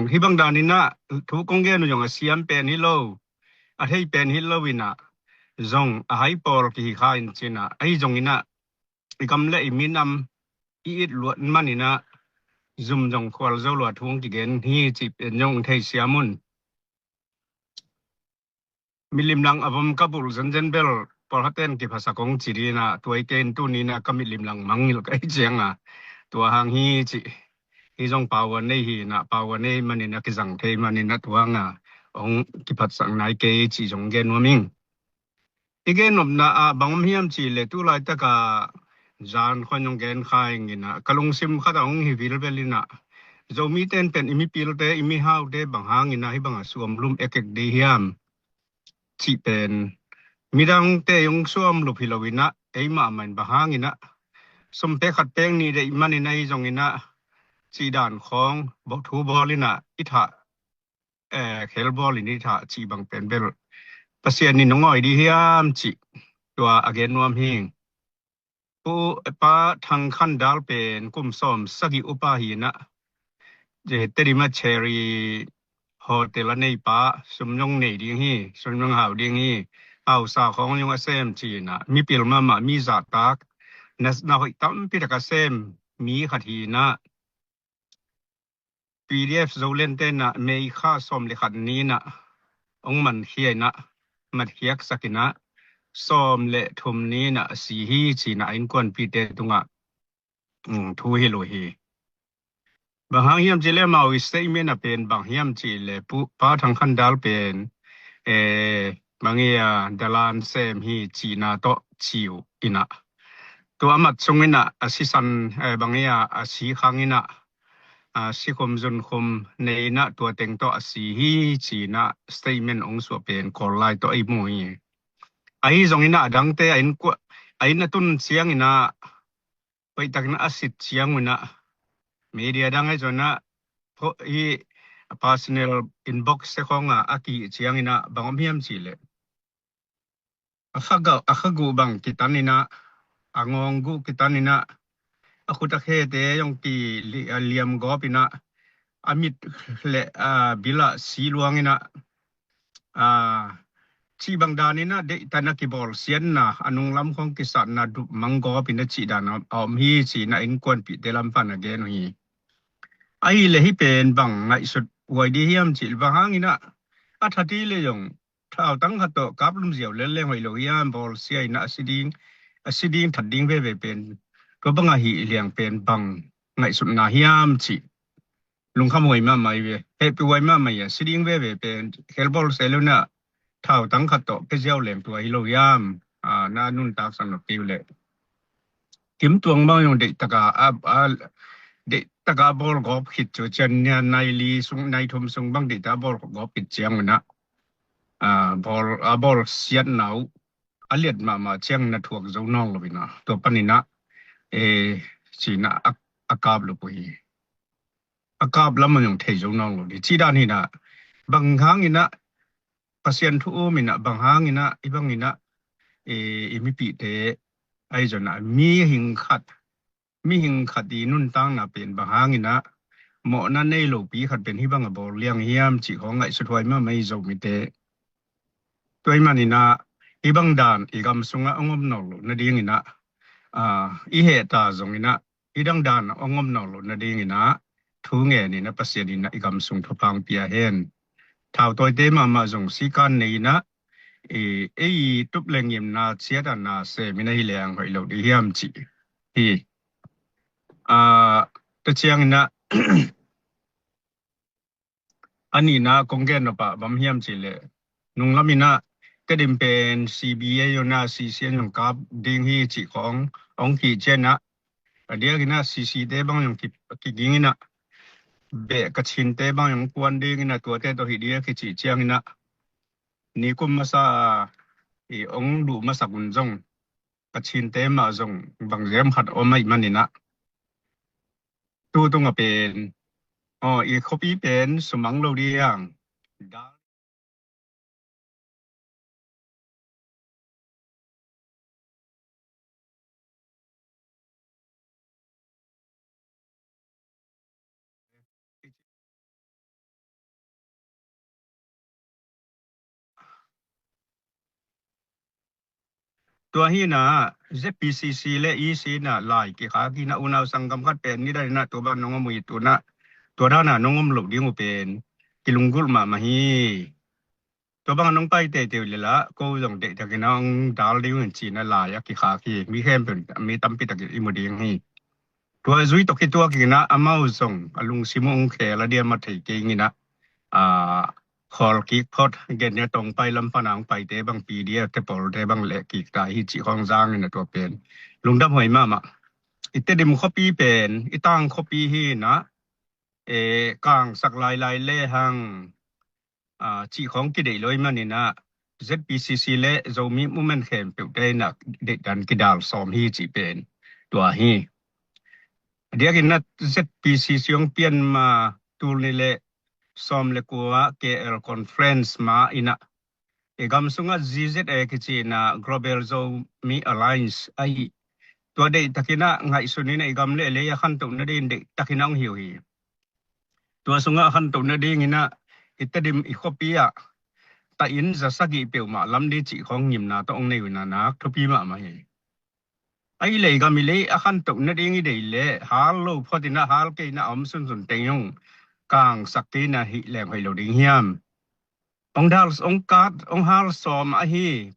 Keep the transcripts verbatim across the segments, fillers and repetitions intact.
Hih bang danin ah thu kong gen uh zong a siam pen hi lo, a thei pen hi lo in ah, zong a hai pawl kihi kha in cin ah, ahi zongin ah i gam le i minam i it luat manin ah zum zong khual zo lua thu hong kigen hi cih pen zong thei siam un. Milim lang a vom ka bulh zenzen bel pawlkhat ten kiphasak hong ci ding ah, tua i ken tuni in ah ka milim lang mangngilh ka hi ciang ah, tua hang hi cih. Hih zong power nei hi in ah, power nei manin ah kizang thei manin ah tua hang ah hong kiphatsak nai kei cih zong gen nuam ing. I gen nopna ah bang om hiam cih leh tu laitak ah zan khawng hong gen kha ing in ah, ka lungsim khat ah hong hi vilvel in ah, Zomi ten pen i mipilte, i mihaute bang hangin ah hih bang a suam lum ekek ding hiam cih pen midangte hong suam lup hi lo in ah, ei mahmah in bang hangin ah sum pek khat pek nih deih manin ah, ahi zongin ah cih dan khawng thu bawl in ah i thah, eh, khel bawl in i thah cih bang pen bel Pasian in hong awi ding hiam cih tua a gen nuam hi. Pu, Pa Thang Khan Dal pen kum sawm sagih upa hi in ah, Tedim ah Cherry Hotel a neipa, sum zong nei ding hi, sum zong hau ding hi, hausa khawng zong a sem ci in ah, mipil mahmah, mi zahtak, na, na hoih tampi tak a sem mi khat hi in ah, P D F Zoland ten ah May kha sawm le khat ni in ah hong mankhia in ah, matkhiaksak in ah, sawm le thum ni in ah a si hi ci in ah a innkuanpihte tungah, um, thu hilh uh hi. Bang hang hiam cih leh amau i statement ah pen bang hiam cih leh Pu, Pa Thang Khan Dal pen, eh, bang hi a, dalan sem hi cihna tawh ci uh in ah, tua a mat sung in ah a sisan, eh, bang hi a, a si khang in ah, a sikhum zunkhum nei in ah tua teng tawh a si hi ci in ah statement hong suah pen Kawl lai tawh i mu hi. Ahi zongin ah a dangte a inn kua, a inn a tun ciangin ah, hoihtakin a sit ciang un ah, media dang ahi zongin ah, pho-, i personal inbox te khawng ah a kihih ciangin ah bang om hiam cih leh, a kha ga-, a kha guh bang kitan in ah, a ngawng guh kitan in ah, a khut a khete zong ki li-, a liam gawp in ah, a mit le, a, bil ah si luang in ah, a, cih bang danin ah deihtan a kibawlsiatna, a nunglam khawng kisatna dup mang gawp in ah cih dan a, a om hi ci in ah innkuanpihte lam pan a gen uh hi. Ahih leh hih pen bang ngaihsut huai ding hiam cih leh bang hangin ah a that hi leh zong thautang khat tawh kap lum ziau lel leng hoih lo hiam, bawlsia in ah a si ding, a si ding that ding veve pen, tua bang a hih liang pen bang ngaihsutna hiam cih lungkham huai mahmah hi ve. Hehpih huai mahmah hi a, si ding veve pen khel bawl se lo in ah thautang khat tawh pia ziau leng tua hi lo hiam? A, na nuntaksak nop kei uh leh. Kim Tuang bang zong deihtak a, a, a, deihtak a bawl gawp khit cu cian nia nai li sung, nai thum sung bang deihtak a bawl gawp khit ciang un ah, a, bawl, a bawlsiatna uh a liat mahmah ciang na thuak zo nawn lo in ah, tua panin ah, e, ci in ah a, a kap lup uh hi. A kap lam a zong thei zo nawn lo ding. Cih dan hi in ah, bang hangin ah Pasian thu um in ah, bang hangin ah, i bangin ah, e, i mipihte ahi zongin ah, mihing khat, mihing khat i nuntakna pen bang hangin ah mawhna nei lopi khat pen hih bang a bawl liang hiam cih khawng ngaihsut huai mahmah hi Zomite. Tua ahih manin ah, hih bang dan i gam sungah hong om nawn loh nadingin ah, a, i heh ta zongin ah, hih dang dan hong om nawn loh nadingin ah, thu ngen in ah Pasian in ah i gam sung thupha hong pia hen. Thautawite mahmah zong sikan nei in ah, i, ei tup le ngimna ciat a na sem in ah hi leng hoih lo ding hiam cih hi. A, tua ciangin ah, a nihna kong gen nop ah bang hiam cih leh, nunglam in ah Tedim pen C B A un ah C C in zong kap ding hi cih khawng hong kih ciang ah, a diakin ah C C te bang zong ki, kiging in ah, beh Kachinte bang zong kuan ding in ah, tuate tawh hi ding a kicih ciangin ah, nikum masa i hong luh masak un zong Kachinte mah zong bang ziam khat om ahih manin ah, tu tung a pen, aw, i khuapi pen sumang lo ding. Tua hi inah Z P C C le E C inah lai kikhak hi inah unau sanggam khat pen nidang inah tua bang nong om uh hi, tu inah tua dan a nong om loh ding uh pen kilunggulh mahmah hi. Tua bang nong pai teitei uh leh lah ko zong deihtakin a hong dal ding uh hi ci inah lai a kikhak hi. Mi khempeuh, mi tampi takin i mu ding hi. Tua zui tawh kituak inah amau zong a lungsim uh hong khel a diam a thei kei inah, a, khawl kik phot, gen nia tawng pai lam pan a hong paite bang P D F te pawlte bang leh kik ta hi cih khawng zang inah tua pen lungdam huai mahmah. I Tedim khuapi pen i tang khuapi hi inah, e, kangsak lailai lehang, a, cih khawng kideih lo ahih man inah Z P C C le Zomi Movement khempeuhte inah deihdan kidal sawm hi cih pen tua hi. A diakin inah Z P C C hong pian ma tul nih le sawm le kua K L conference ma inah i gam sungah G Z A kici inah Global Zomi Alliance ahi, tua deihtakin a ngaihsun inah i gam le lei a khantoh nading deihtakin a hong hi uh hi. Tua sungah a khantoh nading inah i Tedim i khuapi ah taih inn za sagih peuhmah lam ding cih khawng ngimna tawh hong nei uh inah nak thupi mahmah hi. Ahih leh i gam i lei a khantoh nading i deih leh hal lo phot inah hal kei inah a om sunsun teng zong kangsak kei inah hih leng hoih lo ding hiam? Hong dal, hong kat, hong hal sawm ahi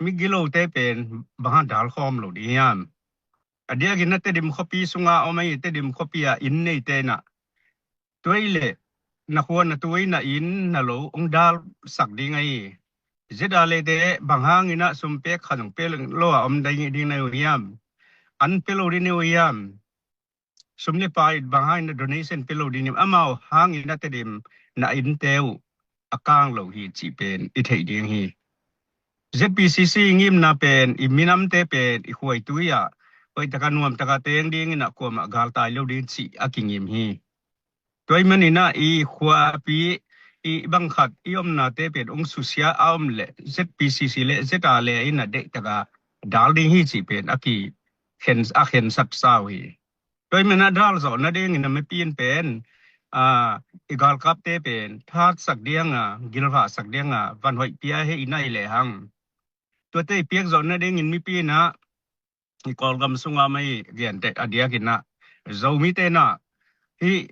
migilote pen bang hang dal khawm lo ding hiam? A diakin a Tedim khuapi sunga om ahi, Tedim khuapi a inn neite inah tua ahih leh na khua na tui na inn na lo hong dalsak ding ahi. Z A lete bang hang inah sum pek khat zong pek lo a om ding, ding na hi uh hiam? An pia lo ding na hi uh hiam? Sum le pai bang hang inah donation pia lo ding hiam? Amau hang inah Tedim na innte uh a kang lo hi cih pen i theih ding hi. Z P C C i ngimna pen i minamte pen i khuaitui ah hoih taka nuam taka teng ding inah kuamah galtai lo ding cih a kingim hi. Tua ahih man inah i khuapi i bang khat i omnate pen hong susia a om leh Z P C C le Z A le inah deih taka dal ding hi cih pen a kikhen, a khensat sa uh hi. Tua ahih man inah dal zawh nading inah mipi in pen, a, i galkapte pen thatsak ding a, gilvahsak ding a van hoih pia hi inah i lehang, tuate i piak zawh nading in mipi inah i Kawlgam sunga mah i genteh a diakin ah Zomite inah hih,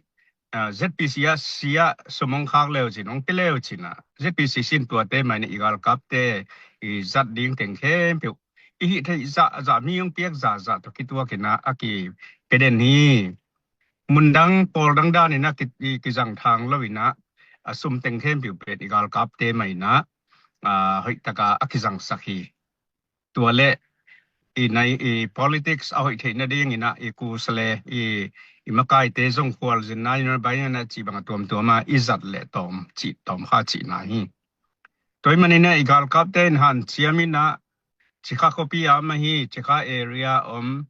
a, Z P C C ah sum hong khak leu cin, hong pia leu cin ah Z P C C in tuate mah inah i galkapte i zat ding teng khempeuh i hih theih zahzah, mi hong piak zahzah tawh kituakin ah a kipia den hi. Mundang pawldang danin ah ki, i kizang thang lo inah a sum teng khempeuh pen i galkapte mah inah, a, hoih taka a kizangsak hi. Tua leh i nai, i politics a hoih theih nading inah i kusa le i, i makaite zong khualzinna inah bai inah cih bang a tuamtuam a i zat leh tawm cih, tawm kha cihna hi. Tua ahih man inah i galkapte in hanciam inah Cikha khuapi a om ahi, Cikha area om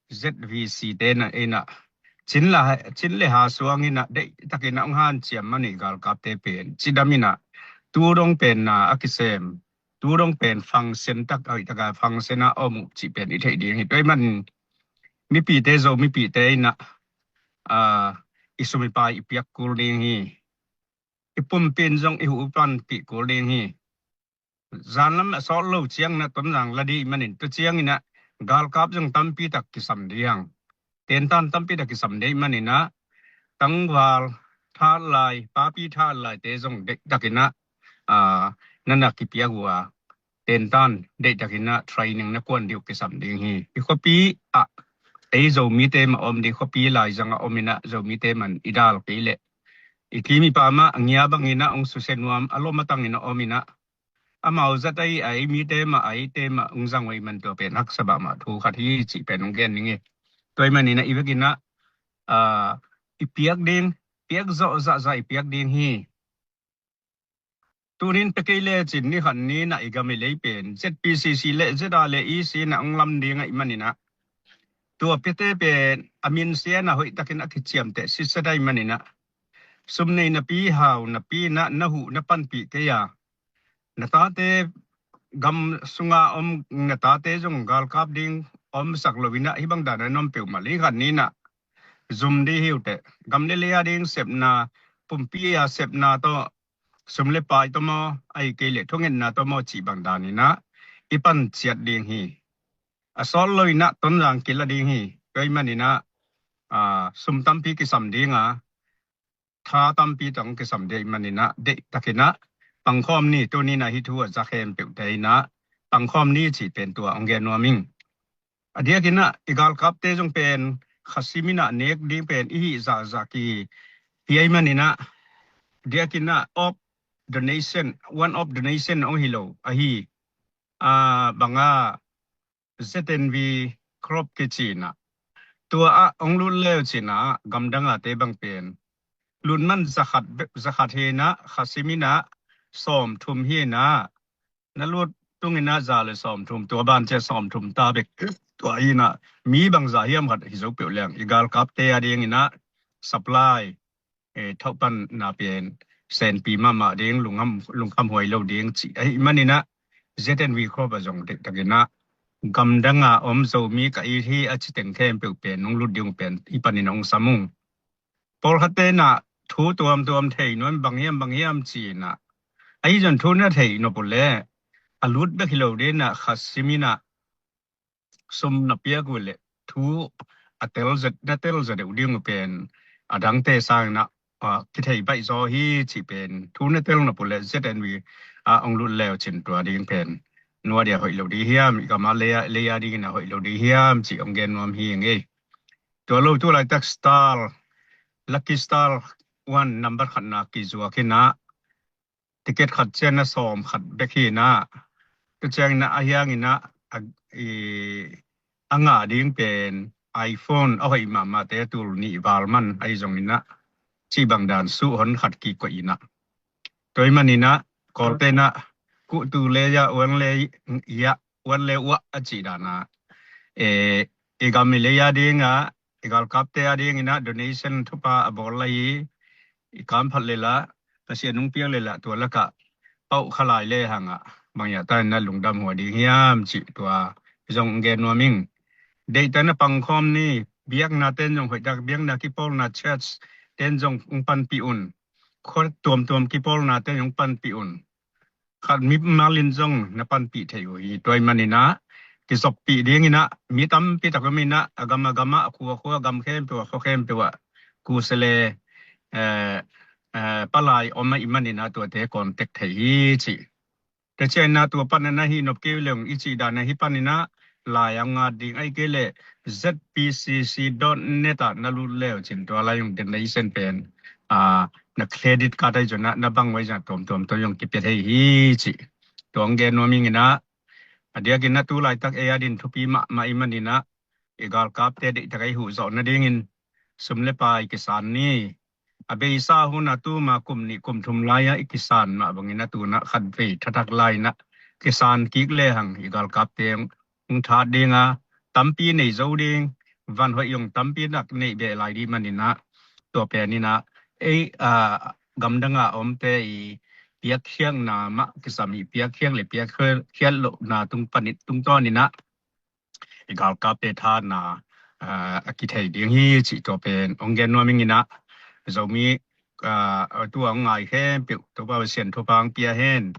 Z V C te inah, inah Chin le, Chin le Ha suang inah deihtakin ah hong hanciam man i galkapte pen cidam inah tu dong pen na a kisem, tu dong pen function tak, hoih taka function a om uh cih pen i theih ding hi. Tua ahih man mipite, Zo mipite inah, a, i sum i pai i piak kul ding hi. I pumpi in zong i huh i panpih kul ding hi. Zanlam a sawt lo ciangin ah Tonzang la ding ahih manin tua ciangin ah galkap zong tampi tak kisam ding, tentan tampi tak kisam ding ahih manin ah tangval thatlai, papi thatlaite zong deihtakin ah, a, na na kipiak uh a, tentan deihtakin ah training na kuan ding uh kisam ding hi. I khuapi ah ei Zomite mah om ding, khuapi laizang ah om inah Zomite man i dal kei leh i kim i pam ah a ngia bangin ah hong susia nuam a lom a tangin ah om inah amau zat ahi a ei mite mah, a eite mah hong zang uh ahih man tua pen haksa mahmah thu khat hi cih pen hong gen ning hi. Tua ahih manin ah i vekin ah, a, i piak ding, piak zawh zahzah i piak ding hi. Tunin pia kei lecin ni khat ni inah i gam i lei pen Z P C C le Z A le E C inah hong lam ding ahih manin ah tua piate pen a minsia inah hoihtakin a kiciamteh sitset ahih manin ah sum nei napi, hau napi inah na huh na panpih kei a, na tate gam sunga om na tate zong galkap ding omsak lo inah hih bang dan a na om peuhmah lei khat ni inah zum ding hi uh teh. Gam le lei a ding sepna, pumpi a sepna tawh, sum le pai tawh maw, ahih kei leh thungetna tawh maw cih bang danin ah i pan ciat ding hi. a sawt lo in ah Tonzang kila ding hi. Tua ahih manin ah, ah, sum tampi kisam ding a, tha tampi tawh kisam ding ahih manin ah, deihtakin ah pangkhawm ni. Tuni in ah hih thu a za khempeuhte in ah pangkhawm ni cih pen tua hong gen nuam ing. A diakin ah i galkapte zong pen khasim in ah nek ding pen i hih zahzah kihi ahih manin ah, a diakin ah off donation, one off donation hong hi lo ahi, ah, bang a Z N V crop kici in ah, tua ah hong lut le uh cin ah gamdang a te bang pen lut man za khat, za khat hi in ah khasim in ah sawmthum hi in ah, na lut tung in ah za le sawmthum, tua ban ciang sawmthum ta bek. Tua hi in ah mi bangzah hiam khat hi zo peuh leng i galkapte a ding in ah supply, eh, thawhpanna pen senpi mahmah ding, lungkham, lungkham huai lo ding cih ahih manin ah Z N V crop ah zong deihtakin ah gamdang a om Zomi ka it hi a ci teng khempeuh pen hong lut ding uh pen hih panin hong sam ung. Pawlkhatte in ah thu tuamtuam thei nuam, bang hiam bang hiam ci in ah, ahi zong thu na theih nop uh leh a lut bek hi lo ding in ah khasim in ah sum na piak uh leh thu a tel zet, na tel zet uh ding uh pen a dangte sang in ah, ah, kithei baih zaw hi cih pen thu na tel nop uh leh Z N V ah hong lut le uh cin tua ding pen nua dia hoih lo ding hiam, i gam a lei a, lei a ding in ah hoih lo ding hiam cih hong gen nuam hi ing ei. Tua lo tu laitak Star, Lucky Star one number khatna kizuak in ah ticket khat ciang na sawm khat bek hi in ah, tua ciangin ah a hiang in ah a, i, a ngah ding pen iPhone a hoih mahmahte a tul nih val man ahi zongin ah cih bang dan suh hon khat kikoih in ah, tua ahih manin ah Kawlte in ah kuh tu le ya wan le ya wan le uah a cih dan ah, eh, i gam i lei a ding ah i galkapte a ding in ah donation thupha a bawl lai hi. I kam phat le lah, Pasian hong piak le lah tua lakah pauh kha lai le hang ah bang hiah ta in ah lungdam huai ding hiam cih tua zong gen nuam ing. Deihtakin ah pangkhawm ni. Biakna ten zong hoihtak, biakna kipawlna church ten zong hong panpih un. Khua tuamtuam kipawlna ten hong panpih un. Khat mimal in zong na panpih thei uh hi. Tua ahih manin ah kizoppih ding in ah mi tampi tak om in ah, a gam a gam ah, a khua a khua, a gam khempeuh ah, khua khempeuh ah, khusia le, eh, eh, palai om ahih manin ah tuate contact thei hi cih. Tua ciang in ah tua pan ah na hih nop kei uh leh i cih dan ah hih panin ah lai a ngat ding, ahih kei leh Z P C C dot net ah na lut le uh cin tua lai zong donation pen, ah, na credit card ahi zong ah na bang uh ahi zong ah tuamtuam tua zong kipia thei hi cih tua hong gen nuam ing in ah, a diakin ah tu laitak ei a ding thupi mahmah ahih manin ah i galkapte deihtak a i huh zawh nadingin sum le pai kisan ni. A beisa hun ah tuma kum nih kum thum lai ah i kisan mah bangin ah tu in ah khatvei thathak lai in ah kisan kik le hang i galkapte hong that ding a, tampi nei zo ding, van hoih zong tampi nak neih beh lai ding manin ah, tua pen in ah ei, ah, gamdang a omte i piakkhiatna mah kisam hi. Piakkhiat le piakkhiat lohna tung pan in, tungtawn in ah i galkapte thatna, ah, a kithei ding hi cih tua pen hong gen nuam ing in ah, Zomi, ah, tu a hong ngai khempeuh Topa Pasian thupha hong pia hen.